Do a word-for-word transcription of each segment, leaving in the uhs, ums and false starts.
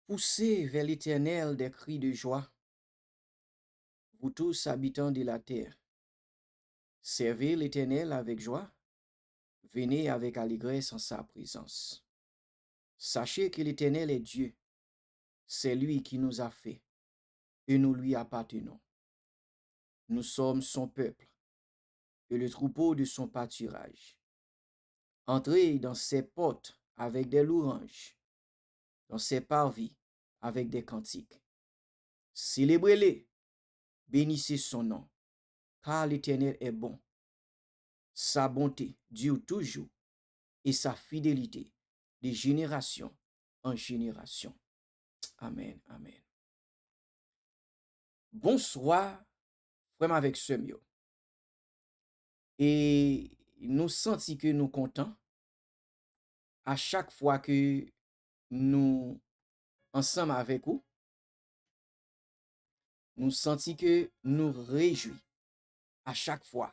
Poussez vers l'Éternel des cris de joie, vous tous habitants de la terre. Servez l'Éternel avec joie, venez avec allégresse en sa présence. Sachez que l'Éternel est Dieu, c'est lui qui nous a fait, et nous lui appartenons. Nous sommes son peuple et le troupeau de son pâturage. Entrez dans ses portes avec des louanges, dans ses parvis avec des cantiques. Célébrez-le, bénissez son nom, car l'Éternel est bon. Sa bonté dure toujours, et sa fidélité de génération en génération. Amèn, amèn. Bonswa, frè m avèk sè m yo. E nou santi ke nou kontan a chak fwa ke nou ansanm avèk ou. Nou santi ke nou rejwi a chak fwa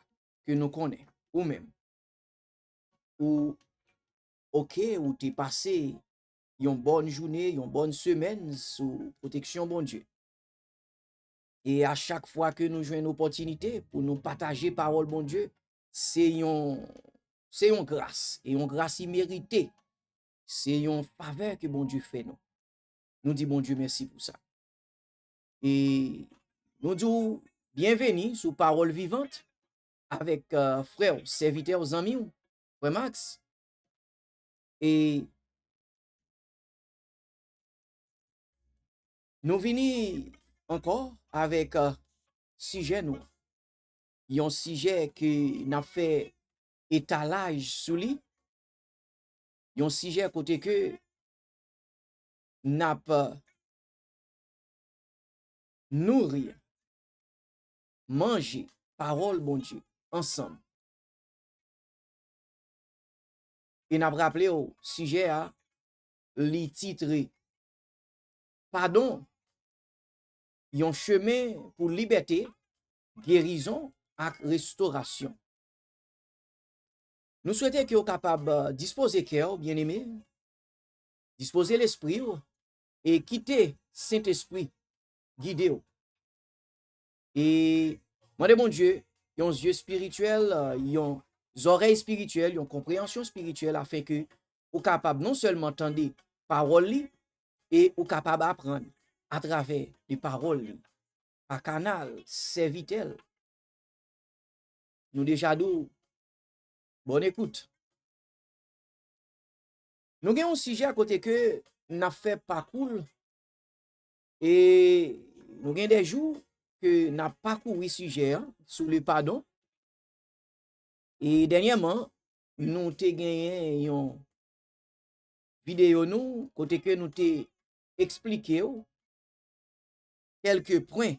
ke nou konnen ou menm ou oke, ou te pase yon bòn jounen, yon bòn semèn sou pwoteksyon Bondye. E a chak fwa ke nou jwenn opòtinite pou nou pataje pawòl Bondye, se yon, se yon gras, e yon gras imerite. Se yon favè ke Bondye fè nou. Nou di Bondye mèsi pou sa. E nou di w byenveni sou Pawòl Vivant avèk, euh, frè w, sèvitè w, zanmi w, frè Max. E nou vini ankò avèk, euh, sijè nou. Yon sijè ke n ap fè etalaj sou li. Yon sijè kote ke n ap, euh, nouri, manje pawòl Bondye ansanm. E n ap raple w, sijè a, li titre Padon, yon chemen pou libète, gerizon ak restorasyon. Nou swete ke w kapab, euh, dispoze kè w, byeneme, dispoze lespri w, e kite Sentespri gide w. E mande Bondye yon zye espirityèl, euh, yon zòrèy espirityèl, yon konpreyansyon espirityèl, afenke ou kapab non sèlman tande pawòl li, e ou kapab aprann atravè de pawòl li, pa kanal sèvitè l. Nou deja di w, bòn ekout. Nou gen yon sijè kote ke n ap fè pakou l, e nou gen de jou ke n ap pakouri sijè a sou le padon. E dènyèman, nou te genyen yon videyo nou kote ke nou te eksplike w kèlke pwen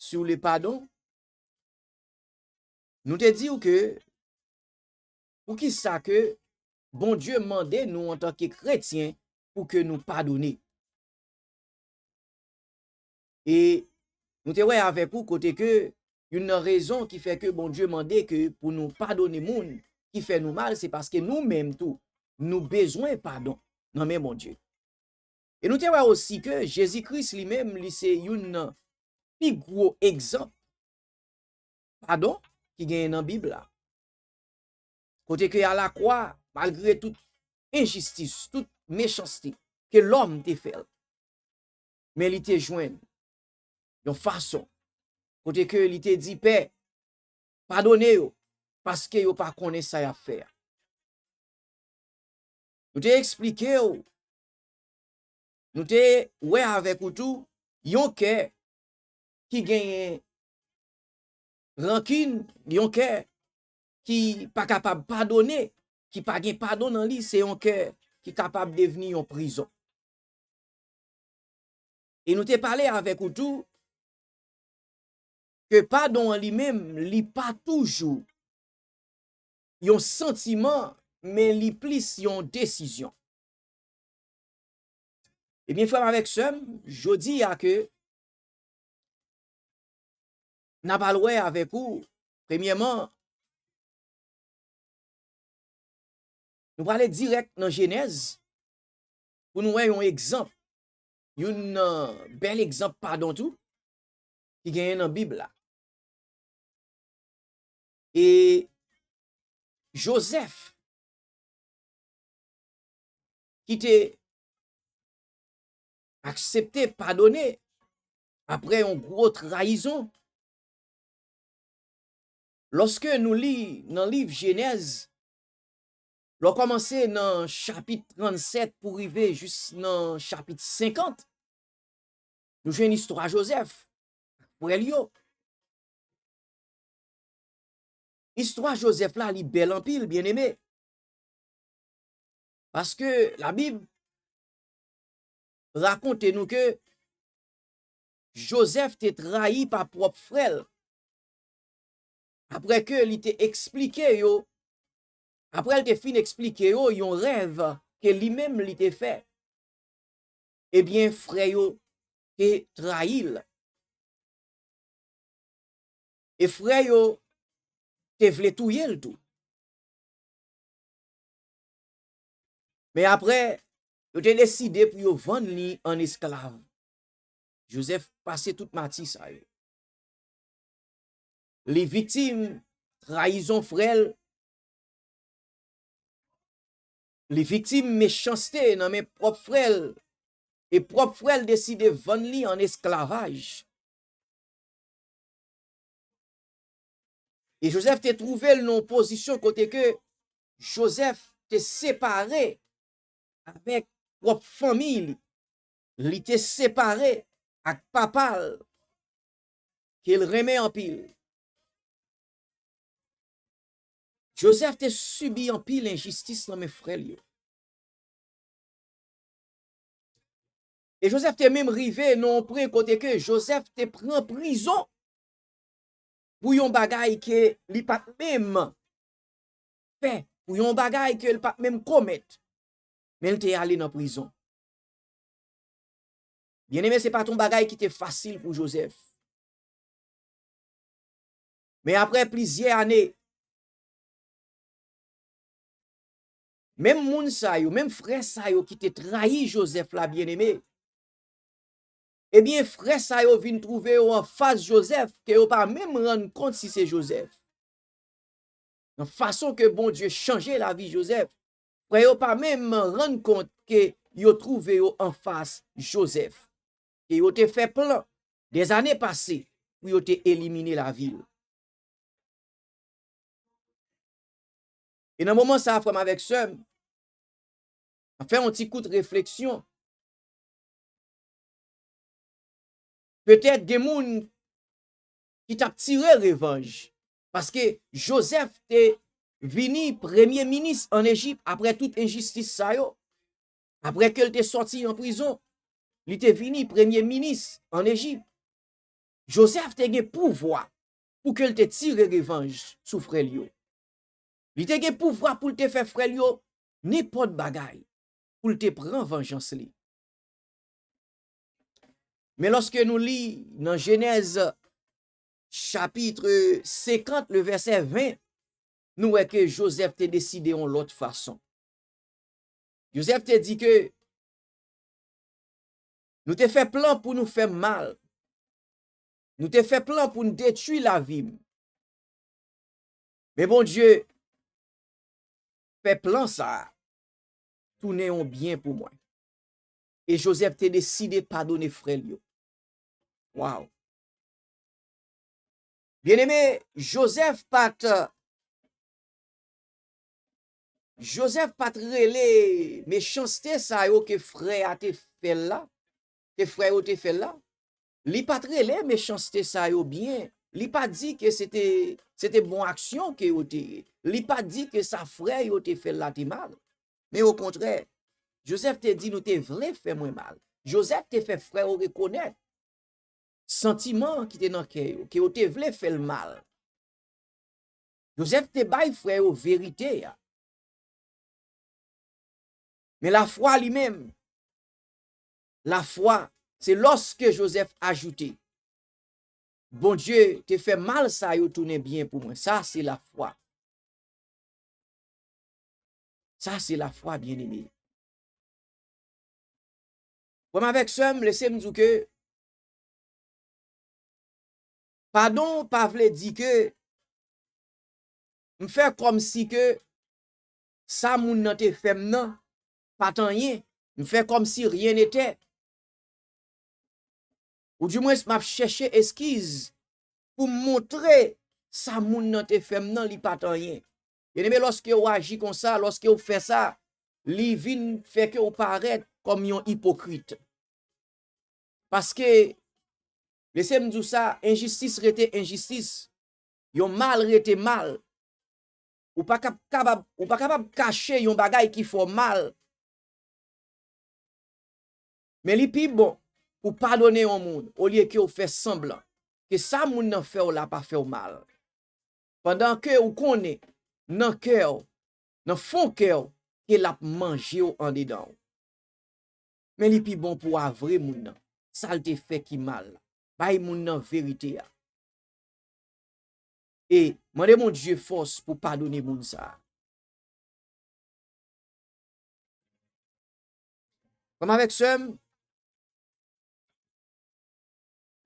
sou le padon. Nou te di w ke poukisa ke Bondye mande nou antanke kretyen pou ke nou padone. E nou te wè avèk ou kote ke youn nan rezon ki fè ke Bondye mande ke pou nou padone moun ki fè nou mal, se paske nou menm tou, nou bezwen padon nan men Bondye. E nou te wè osi ke Jezi Kris li menm, li se youn nan pi gwo egzanp padon ki genyen nan Bib la. Kote ke alakwa, malgre tout enjistis, tout mechanste ke lòm te fè l, men li te jwenn yon fason kote ke li te di, Pè, padone yo, paske yo pa konnen sa y ap fè a. Nou te eksplike w, nou te wè avèk ou tou, yon kè ki genyen rankin, yon kè ki pa kapab padone, ki pa gen padon nan li, se yon kè ki kapab devni yon prizon. E nou te pale avèk ou tou ke padon an li menm, li pa toujou yon santiman, men li plis yon desizyon. Ebyen, frè m avèk sè m, jodi a ke n ap al wè avèk ou, premyèman, nou prale dirèk nan Jenèz pou nou wè yon egzanp youn nan bèl egzanp padon tou ki genyen nan Bib la. E Jozèf, ki te aksepte padone apre yon gwo trayizon. Lòske nou li nan liv Jenèz, lè w kòmanse nan chapit trannsèt pou rive jis nan chapit senkant, nou jwenn istwa Jozèf ak frè l yo. Istwa Jozèf la, li bèl anpil, byeneme. Paske Labib rakonte nou ke Jozèf te trayi pa pwòp frè l. Apre ke li te eksplike yo, apre l te fin eksplike yo yon rèv ke li menm li te fè, ebyen, frè yo te trayi l. E frè yo te vle touye l tou. Men apre, yo te deside pou yo vann li an esklav. Jozèf pase tout mati sa yo. Li viktim trayizon frè l. Li viktim mechanste nan men pwòp frè l. E pwòp frè l deside vann li an esklavaj. E Jozèf te twouve l nan yon pozisyon kote ke Jozèf te separe avèk pwòp fanmi li. Li te separe ak papa l ke l renmen anpil. Jozèf te sibi anpil enjistis nan men frè l yo. E Jozèf te menm rive nan yon pwen kote ke Jozèf te pran prizon pou yon bagay ke li pa t menm fè, pou yon bagay ke li pa t menm komèt, men li te ale nan prizon. Byeneme, se pa t yon bagay ki te fasil pou Jozèf. Men apre plizyè ane, menm moun sa yo, menm frè sa yo ki te trayi Jozèf la, byeneme, ebyen, frè sa yo vin twouve yo anfas Jozèf, ke yo pa menm rann kont si se Jozèf. Nan fason ke Bondye chanje lavi Jozèf, frè yo pa menm rann kont ke yo twouve yo anfas Jozèf, ke yo te fè plan dèzane pase pou yo te elimine lavi l. E nan moman sa a, frè m avèk sè m, n ap fè yon ti kout refleksyon. Petèt gen moun ki t ap tire revanj, paske Jozèf te vini premye minis ann Ejip apre tout enjistis sa yo. Apre ke l te sòti an prizon, li te vini premye minis ann Ejip. Jozèf te gen pouvwa pou ke l te tire revanj sou frè l yo. Li te gen pouvwa pou l te fè frè l yo nenpòt bagay, pou l te pran vanjans li. Men lòske nou li nan Jenèz chapit senkant, le vèsè ven, nou wè ke Jozèf te deside yon lòt fason. Jozèf te di ke nou te fè plan pou nou fè m mal. Nou te fè plan pou n detwi lavi m. Men Bondye fè plan sa a tounen yon byen pou mwen. E Jozèf te deside padone frè l yo. Waw! Byeneme, Jozèf pa t, Jozèf pa t rele mechanste sa yo ke frè a te fè l la, ke frè yo te fè l la. Li pa t rele mechanste sa yo byen. Li pa t di ke se te, se te bon aksyon ke yo te ye. Li pa t di ke sa frè yo te fè l la te mal. Men okontrè, Jozèf te di, nou te vle fè mwen mal. Jozèf te fè frè yo rekonèt santiman ki te nan kè yo, ke yo te vle fè l mal. Jozèf te bay frè yo verite a. Men lafwa li menm, lafwa, se lòske Jozèf ajoute, Bondye te fè mal sa yo tounen byen pou mwen. Sa se lafwa. Sa se lafwa, byeneme. Frè m avèk sè m, lese m di w ke padon pa vle di ke m fè kòmsi ke sa moun nan te fè m nan pa t anyen. M fè kòmsi rien n'était. Oudimwens, m ap chèche eskiz pou m montre sa moun nan te fè m nan, li pa t anyen. Byeneme, lòske w aji konsa, lòske w fè sa, li vin fè ke w parèt kòm yon ipokrit. Paske, lese m di w sa, enjistis rete enjistis, yon mal rete mal. Ou pa kap-, kapab, ou pa kapab kache yon bagay ki fè w mal. Men li pi bon pou padone yon moun olye ke w fè sanblan ke sa moun nan fè w la pa fè w mal. Pandan ke ou konnen nan kè w, nan fon kè w, ke l ap manje w andedan w. Men li pi bon pou w avwe moun nan sa l te fè ki mal la. Bay moun nan verite a. E mande Bondye fòs pou padone moun sa a. Frè m avèk sè m,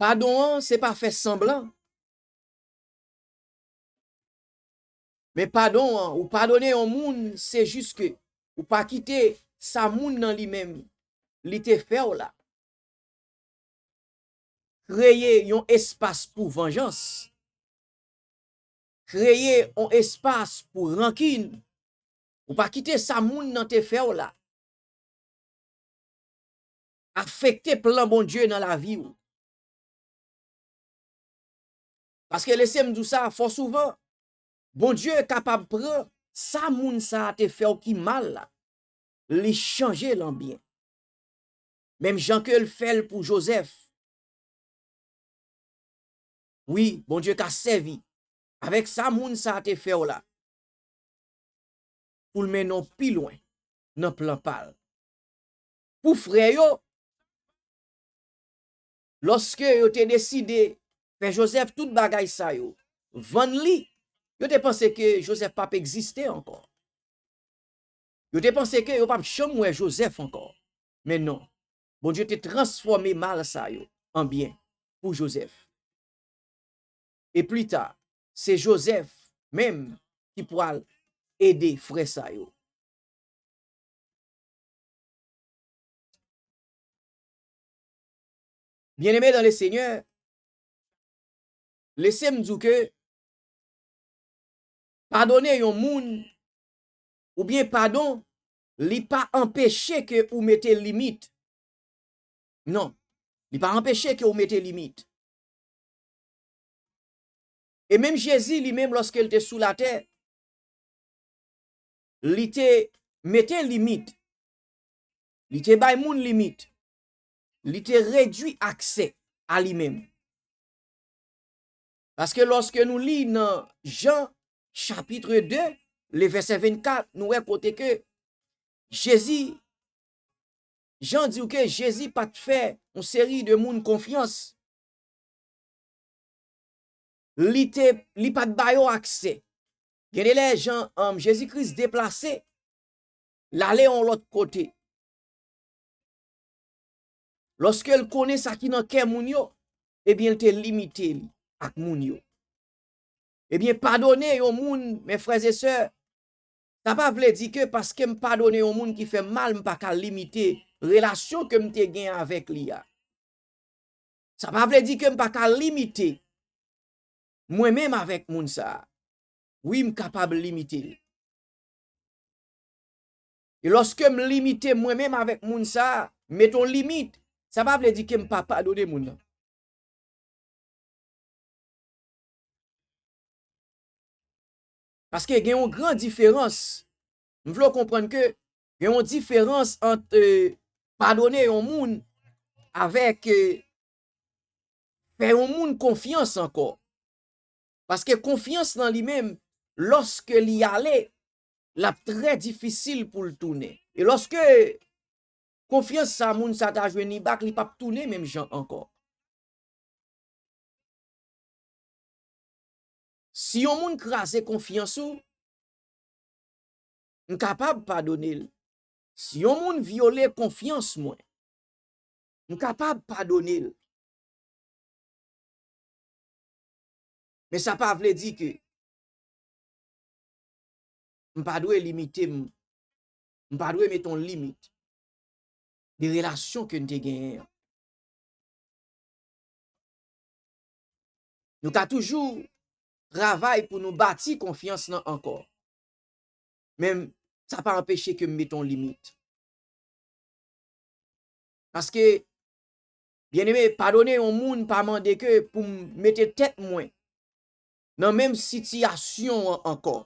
padon an, se pa fè sanblan. Men padon an, ou padone yon moun, se jis ke ou pa kite sa moun nan li menm, li te fè w la, kreye yon espas pou vanjans, kreye yon espas pou rankin. Ou pa kite sa moun nan te fè w la afekte plan Bondye nan lavi w. Paske lese m di w sa, fò souvan, Bondye kapab pran sa moun sa a te fè w ki mal la, li chanje l an byen. Menm jan ke l fè l pou Jozèf. Wi, Bondye ka sèvi avèk sa moun sa a te fè w la pou l mennen w pi lwen nan plan pa l. Pou frè yo, lòske yo te deside fè Jozèf tout bagay sa yo, vann li, yo te panse ke Jozèf p ap egziste ankò. Yo te panse ke yo p ap janm wè Jozèf ankò. Men non, Bondye te transfòme mal sa yo an byen pou Jozèf. E pli ta, se Jozèf menm ki pral ede frè sa yo. Byeneme dan le Senyè, lese m di w ke padone yon moun, oubyen padon, li pa anpeche ke ou mete limit. Non, li pa anpeche ke ou mete limit. E menm Jezi li menm, lòske l te sou latè, li te mete limit. Li te bay moun limit. Li te redui aksè a li menm. Paske lòske nou li nan Jan chapit de, le vèsè vennkat, nou wè kote ke Jezi, Jan di w ke Jezi pa t fè yon seri de moun konfyans. Li te, li pa t ba yo aksè. Gen de lè, Jan, um, Jezi Kris deplase, l ale yon lòt kote. Lòske l konnen sa ki nan kè moun yo, ebyen, l te limite li ak moun yo. Ebyen, padone yon moun, mes frères et sœurs, sa pa vle di ke paske m padone yon moun ki fè m mal, m pa ka limite relasyon ke m te gen avèk li a. Sa pa vle di ke m pa ka limite mwen menm avèk moun sa a. Wi, m kapab limite l. E lòske m limite mwen menm avèk moun sa a, m mete yon limit, sa pa vle di ke m pa padone moun nan. Paske gen yon gran diferans. M vle w konprann ke gen yon diferans ant, eh, padone yon moun avèk, eh, fè yon moun konfyans ankò. Paske konfyans nan li menm, lòske li ale, l ap trè difisil pou l tounen. E lòske konfyans sa moun sa ta jwenn li back, li p ap tounen menm jan ankò. Si yon moun kraze konfyans ou, m kapab padone l. Si yon moun vyole konfyans mwen, M kapab padone l. Men sa pa vle di ke m pa dwe limite m, m pa dwe mete yon limit de relasyon ke n te genyen an. Nou ka toujou travay pou nou bati konfyans lan ankò. Men sa pa anpeche ke m mete yon limit. Paske, byeneme, padone yon moun pa mande ke pou m mete tèt mwen nan menm sitiyasyon an ankò.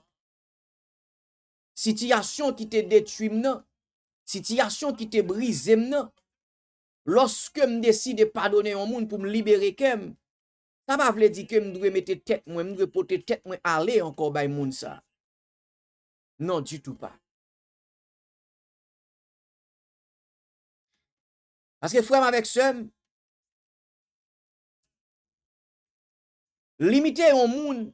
Sitiyasyon ki te detwi m nan, sitiyasyon ki te brize m nan, lòske m deside padone yon moun pou m libere kè m, sa pa vle di ke m dwe mete tèt mwen, m dwe pote tèt mwen ale ankò bay moun sa. Non, ditou pa. Paske frè m avèk sè m, limite yon moun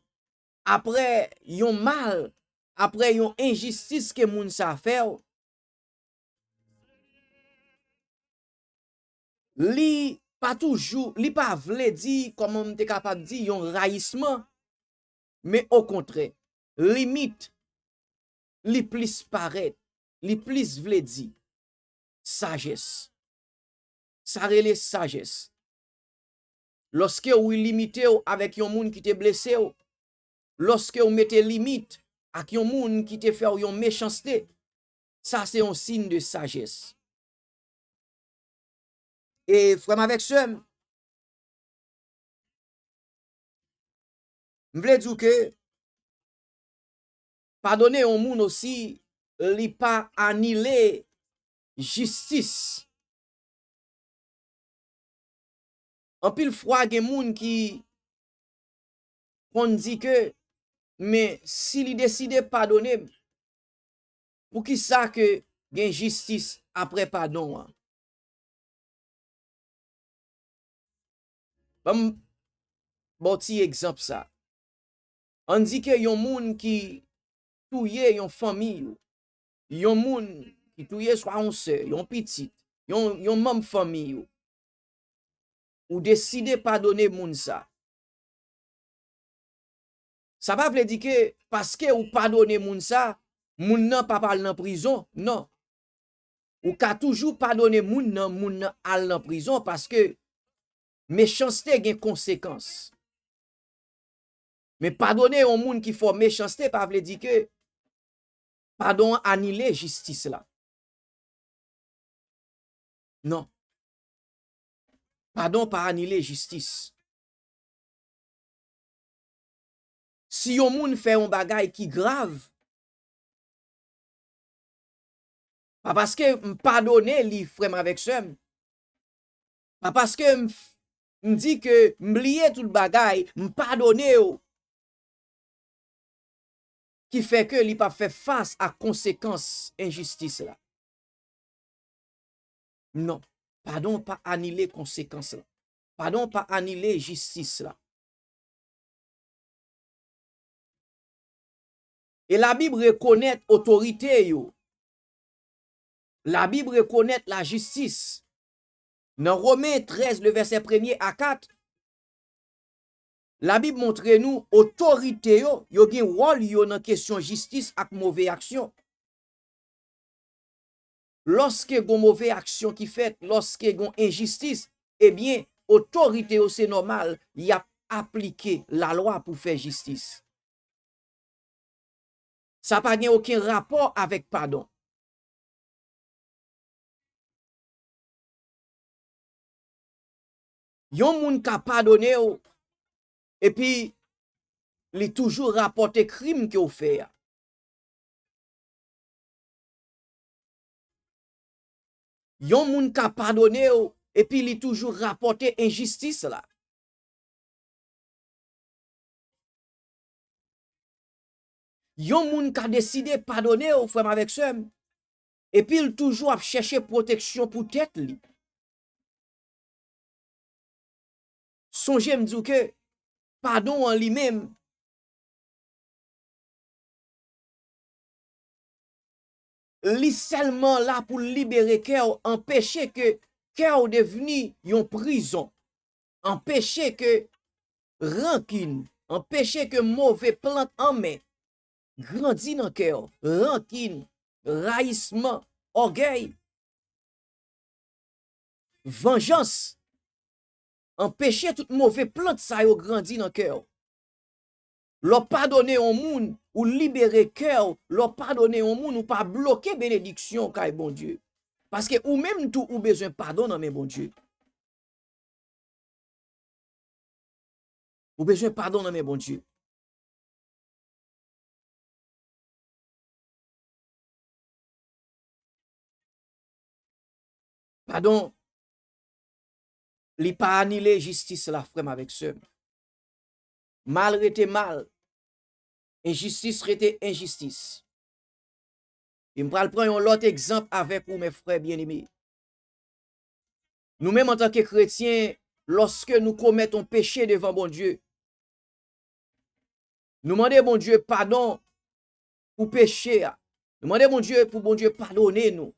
apre yon mal, apre yon enjistis ke moun sa fè w, li pa toujou, li pa vle di, kòman m te kapab di, yon rayisman, men okontrè, limit, li plis parèt, li plis vle di sajès. Sa rele sajès. Lòske w limite w avèk yon moun ki te blese w, lòske w mete limit ak yon moun ki te fè w yon mechanste, sa se yon siy de sajès. E frè m avèk sè m, m vle di w ke padone yon moun osi, li pa anile jistis. Anpil fwa, gen moun ki konn di ke, men si li deside padone m, poukisa ke gen jistis apre padon an? Ban m ba w ti egzanp sa. Ann di ke yon moun ki touye yon fanmi w, yon moun ki touye swa yon sè, yon pitit, yon, yon manm fanmi w, ou deside padone moun sa. Sa pa vle di ke paske ou padone moun sa, moun nan p ap al nan prizon. Non. Ou ka toujou padone moun nan, moun nan al nan prizon paske mechanste gen konsekans. Men padone yon moun ki fè w mechanste pa vle di ke padon an anile jistis la. Non. Padon pa anile jistis. Si yon moun fè yon bagay ki grav, pa paske m padone li, frè m avèk sè m, pa paske m, m di ke m bliye tout bagay, m padone w, ki fè ke li p ap fè fas a konsekans enjistis la. Non, padon pa anile konsekans la. Padon pa anile jistis la. E Labib rekonèt otorite yo. Labib rekonèt lajistis. Nan Women trèz, le vèsè premye a kat, Labib montre nou otorite yo, yo gen wòl yo nan kesyon jistis ak move aksyon. Lòske gon move aksyon ki fèt, lòske gon enjistis, ebyen, otorite yo se nòmal, y ap aplike lalwa pou fè jistis. Sa pa gen okenn rapò avèk padon. Yon moun ka padone w, epi li toujou rapòte krim ke w fè a. Yon moun ka padone w, epi li toujou rapòte enjistis la. Yon moun ka deside padone w, frè m avèk sè m, epi l toujou ap chèche pwoteksyon pou tèt li. Sonje m di w ke padon an li menm, li sèlman la pou l libere kè w, anpeche ke kè w devni yon prizon. Anpeche ke rankin, anpeche ke move plant anmè grandi nan kè w. Rankin, rayisman, ògèy, vanjans. Anpeche tout move plant sa yo grandi nan kè w. Lè w padone yon moun, ou libere kè w. Lè w padone yon moun, ou pa bloke benediksyon kay Bondye. Paske ou menm tou, ou bezwen padon nan men Bondye. Ou bezwen padon nan men Bondye. Padon, li pa anile jistis la, frè m avèk sè m. Mal rete mal, enjistis rete enjistis. E m pral pran yon lòt egzanp avèk ou, mes frères bien-aimés. Nou menm, antanke kretyen, lòske nou komèt yon peche devan Bondye, nou mande Bondye padon pou peche a. Nou mande Bondye pou Bondye padone nou.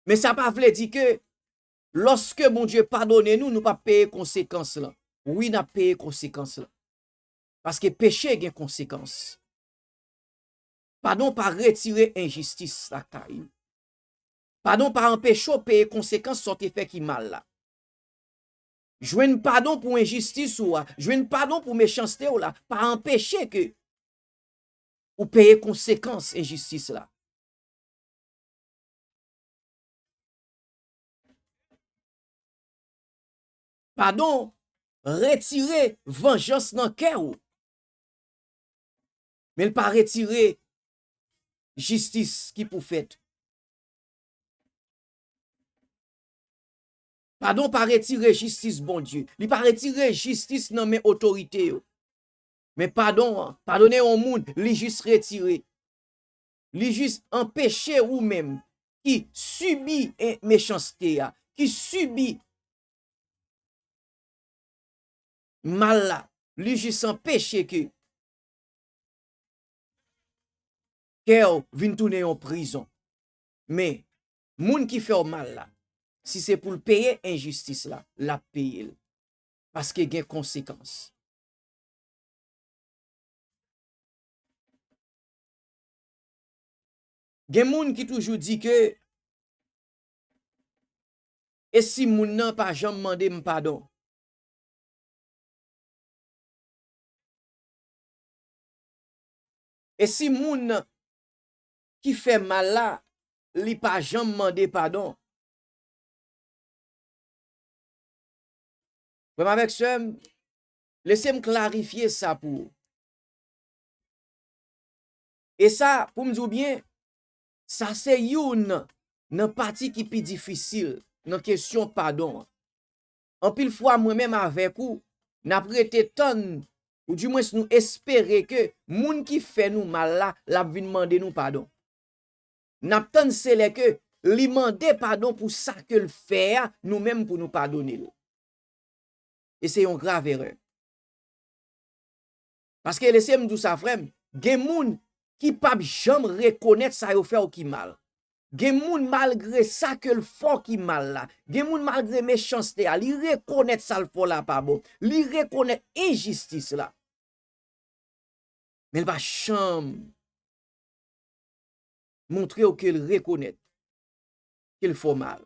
Men sa pa vle di ke lòske Bondye padone nou, nou p ap peye konsekans lan. Wi, n ap peye konsekans lan. Paske peche gen konsekans. Padon pa retire enjistis lakay ou. Padon pa anpeche w peye konsekans sa w te fè ki mal la. Jwenn padon pou enjistis ou a, jwenn padon pou mechanste w la, pa anpeche ke ou peye konsekans enjistis la. Padon retire vanjans nan kè w. Men l pa retire jistis ki pou fèt. Padon pa retire jistis Bondye. Li pa retire jistis nan men otorite yo. Men padon an, padone yon moun, li jis retire. Li jis anpeche ou menm ki sibi, eh, mechanste a, ki sibi mal la, li jis anpeche ke kè w vin tounen yon prizon. Men, moun ki fè w mal la, si se pou l peye enjistis la, l ap peye l. Paske gen konsekans. Gen moun ki toujou di ke, e si moun nan pa janm mande m padon? E si moun ki fè mal la, li pa janm mande padon? Frè m avèk sè m, lese m klarifye sa pou ou. E sa, pou m di w byen, sa se youn nan pati ki pi difisil nan kesyon padon an. Anpil fwa, mwen menm avèk ou, n ap rete tann, oudimwens nou espere ke moun ki fè nou mal la, l ap vin mande nou padon. N ap tann se lè ke li mande padon pou sa ke l fè a, nou menm pou nou padone l. E se yon grav erè. Paske lese m di w sa, frè m, gen moun ki p ap janm rekonèt sa yo fè w ki mal. Gen moun, malgre sa ke l fè w ki mal la, gen moun, malgre mechanste a, li rekonèt sa l fè w la pa bon. Li rekonèt enjistis la. Men l pa janm montre w ke l rekonèt ke l fè w mal.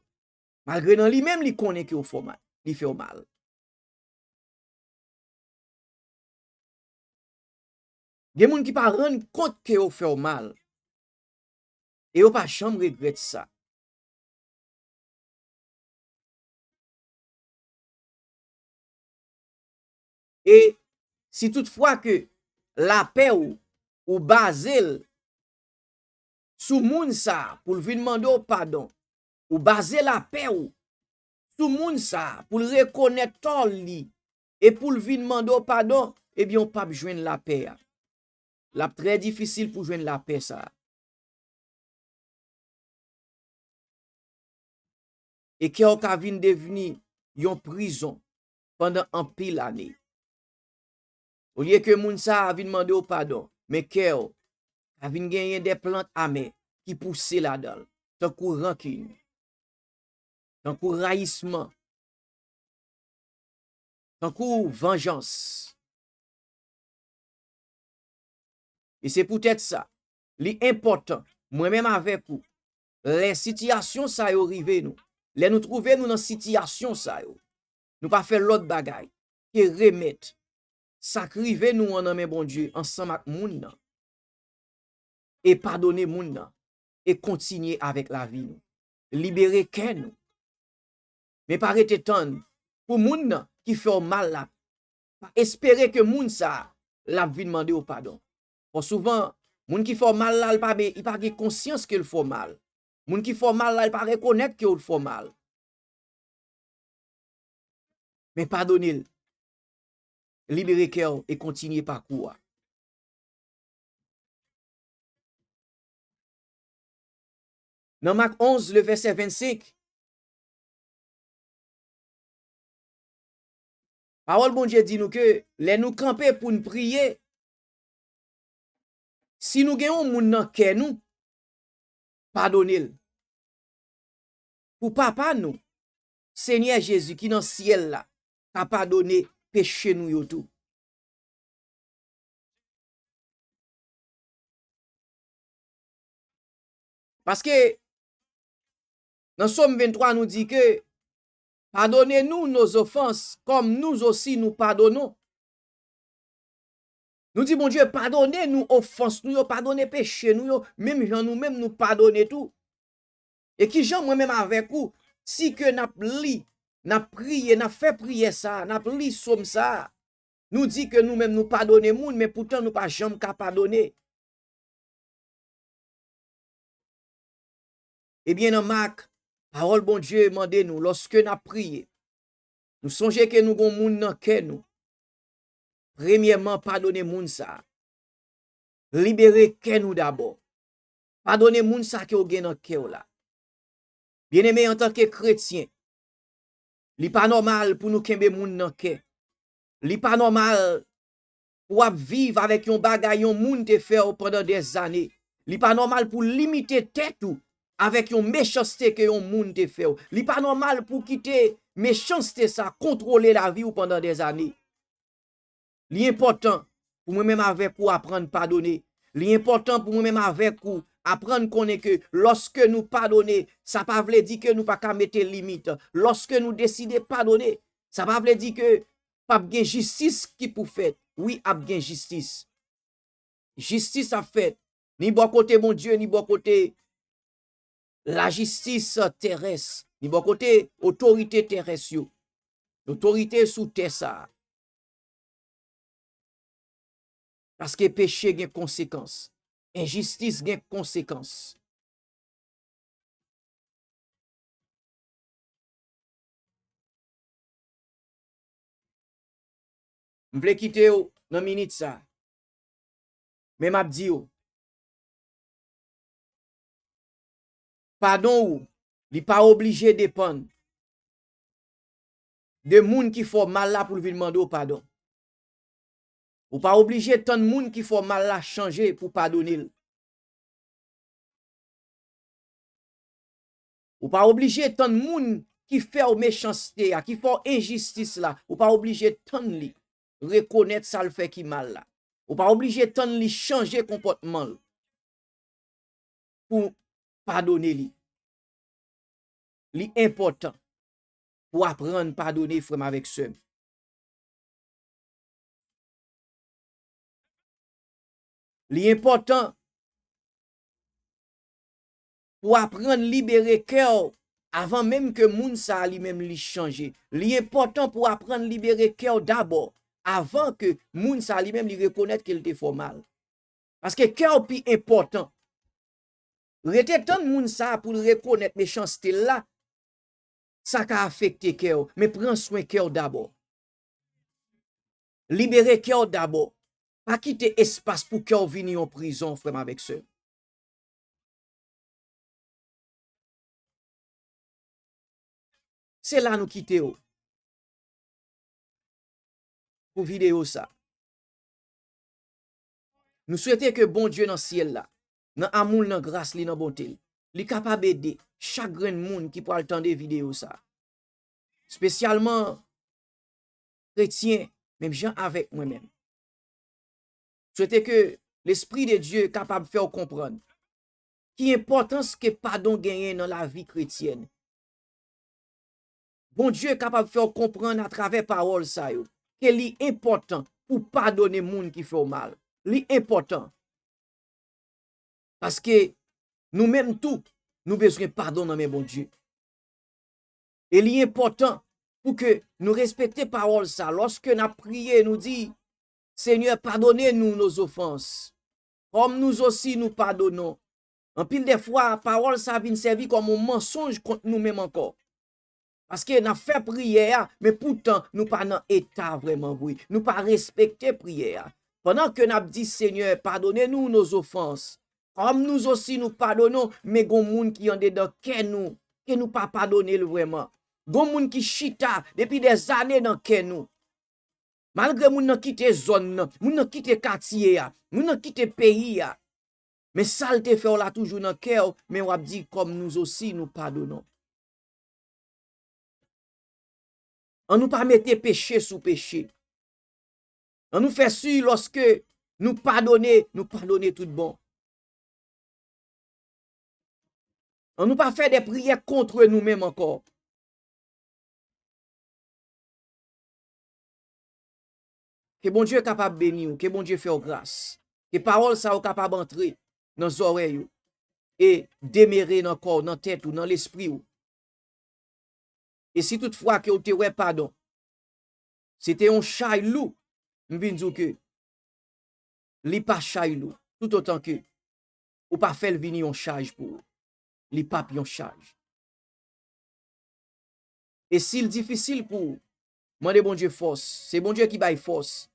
Malgre nan li menm, li konnen ke w fè w mal, li fè w mal. Gen moun ki pa rann kont ke yo fè w mal. E yo pa janm regrèt sa. E si toutfwa ke lapè w, ou baze l sou moun sa a pou l vin mande w padon, ou baze lapè w sou moun sa a pou l rekonèt tò li e pou l vin mande w padon, ebyen, w p ap jwenn lapè a. L ap trè difisil pou jwenn lapè sa a. E kè w ka vin devni yon prizon pandan anpil ane. Olye ke moun sa a vin mande w padon, men kè w ka vin genyen de plant amè ki pouse ladan l, tankou rankin, tankou rayisman, tankou vanjans. E se poutèt sa, li enpòtan, mwen menm avèk ou, lè sitiyasyon sa yo rive nou, lè nou twouve nou nan sitiyasyon sa yo, nou pa fè lòt bagay ke remèt sa k rive nou an nan men Bondye ansanm ak moun nan, e padone moun nan, e kontinye avèk lavi nou. Libere kè nou. Men pa rete tann pou moun nan ki fè w mal la, pa espere ke moun sa a, l ap vin mande w padon. Fò souvan, moun ki fè w mal la, li pa, li pa gen konsyans ke l fè w mal. Moun ki fè w mal la, li pa rekonèt ke w fè w mal. Men padone l. Libere kè w e kontinye pakou a. Nan Mak onz, le vèsè vennsenk, pawòl Bondye di nou ke lè nou kanpe pou n priye, si nou gen yon moun nan kè nou, padone l. Pou Papa nou, Senyè Jezi ki nan syèl la, ka padone peche nou yo tou. Paske nan Sòm venntwa, nou di ke, pardonnez-nous nos offenses, comme nous aussi nous pardonnons. Nou di Bondye, padone nou ofans nou yo, padone peche nou yo, menm jan nou menm nou padone tou. E ki jan mwen menm avèk ou, si ke n ap li, n ap priye, n ap fè priyè sa a, n ap li sòm sa a, nou di ke nou menm nou padone moun, men poutan nou pa janm ka padone. Ebyen, nan Mak, pawòl Bondye mande nou, lòske n ap priye, nou sonje ke nou gon moun nan kè nou. Premyèman, padone moun sa a. Libere kè nou dabò. Padone moun sa ke w gen nan kè w la. Byeneme, antanke kretyen, li pa nòmal pou nou kenbe moun nan kè. Li pa nòmal pou w ap viv avèk yon bagay yon moun te fè w pandan dèzane. Li pa nòmal pou w limite tèt ou avèk yon mechanste ke yon moun te fè w. Li pa nòmal pou w kite mechanste sa kontwole lavi w pandan dèzane. Li enpòtan pou mwen menm avèk ou aprann padone. Li enpòtan pou mwen menm avèk ou aprann konnen ke lòske nou padone, sa pa vle di ke nou pa ka mete limit. Lòske nou deside padone, sa pa vle di ke p ap gen jistis ki pou fèt. Wi, ap gen jistis. Jistis ap fèt, ni bò kote Bondye, ni bò kote lajistis terès, ni bò kote otorite terès yo, otorite sou tè sa a. Paske peche gen konsekans, enjistis gen konsekans. M vle kite w nan minit sa. Men m ap di w, padon ou, li pa oblije depann de moun ki fè w mal la pou l vin mande w padon. Ou pa oblije tann moun ki fè w mal la chanje pou w padone l. Ou pa oblije tann moun ki fè w mechanste a, ki fè w enjistis la, ou pa oblije tann li rekonèt sa l fè ki mal la. Ou pa oblije tann li chanje konpòtman l pou w padone li. Li enpòtan pou w aprann padone, frè m avèk sè m. Li enpòtan pou w aprann libere kè w avan menm ke moun sa a li menm li chanje. Li enpòtan pou w aprann libere kè w dabò avan ke moun sa a li menm li rekonèt ke l te fè w mal. Paske kè w pi enpòtan. Rete tann moun sa a pou l rekonèt mechanste l la, sa ka afekte kè w, men pran swen kè w dabò. Libere kè w dabò. Pa kite espas pou kè w vini yon prizon, frè m avèk sè m. Se la nou kite w pou videyo sa. Nou swete ke Bondye nan syèl la, nan amou l, nan gras li, nan bonte l, li kapab ede chak grenn moun ki pral tande videyo sa. Espesyalman kretyen, menm jan avèk mwen menm. Swete ke Lespri de Dye kapab fè w konprann ki enpòtans ke padon genyen nan lavi kretyèn. Bondye kapab fè w konprann atravè pawòl sa yo ke li enpòtan pou padone moun ki fè w mal. Li enpòtan. Paske nou menm tou, nou bezwen padon nan men Bondye. E li enpòtan pou ke nou respekte pawòl sa. Lòske n ap priye, nou di, Senyè, padone nou nos ofans, kòm nou osi nou padonnon. Anpil de fwa, pawòl sa vin sèvi kòm yon mansonj kont nou menm ankò. Paske n ap fè priyè a, men poutan nou pa nan eta vrèman vre. Nou pa respekte priyè a. Pandan ke n ap di, Senyè, padone nou nos ofans, kòm nou osi nou padonnon, men gon moun ki andedan kè nou, ke nou pa padone l vrèman. Gon moun ki chita depi dèzane nan kè nou. Malgre moun nan kite zòn nan, moun nan kite katye a, moun nan kite peyi a, men sa l te fè w la toujou nan kè w, men w ap di, kòm nou osi nou padonnon. An nou pa mete peche sou peche. An nou fè si lòske nou padone, nou padone tout bon. An nou pa fè de priyè kont nou menm ankò. Ke Bondye kapab beni w, ke Bondye fè w gras. Ke pawòl sa yo kapab antre nan zòrèy ou e demere nan kò w, nan tèt ou, nan lespri w. E si toutfwa ke w te wè padon se te yon chay lou, m vin di w ke li pa chay lou, toutotan ke ou pa fè l vini yon chaj pou ou. Li p ap yon chaj. E si l difisil pou ou, mande Bondye fòs. Se Bondye ki bay fòs.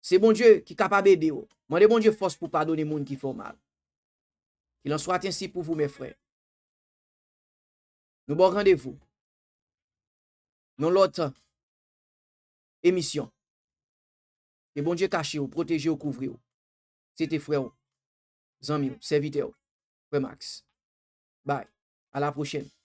Se Bondye ki kapab ede w. Mande Bondye fòs pou padone moun ki fè w mal. Qu'il en soit ainsi pour vous, mes frères. Nou ba w randevou nan lòt emisyon. Ke Bondye kache w, pwoteje w, kouvri w. Se te frè w, zanmi w, sèvitè w, frè Max. Bye. À la prochaine.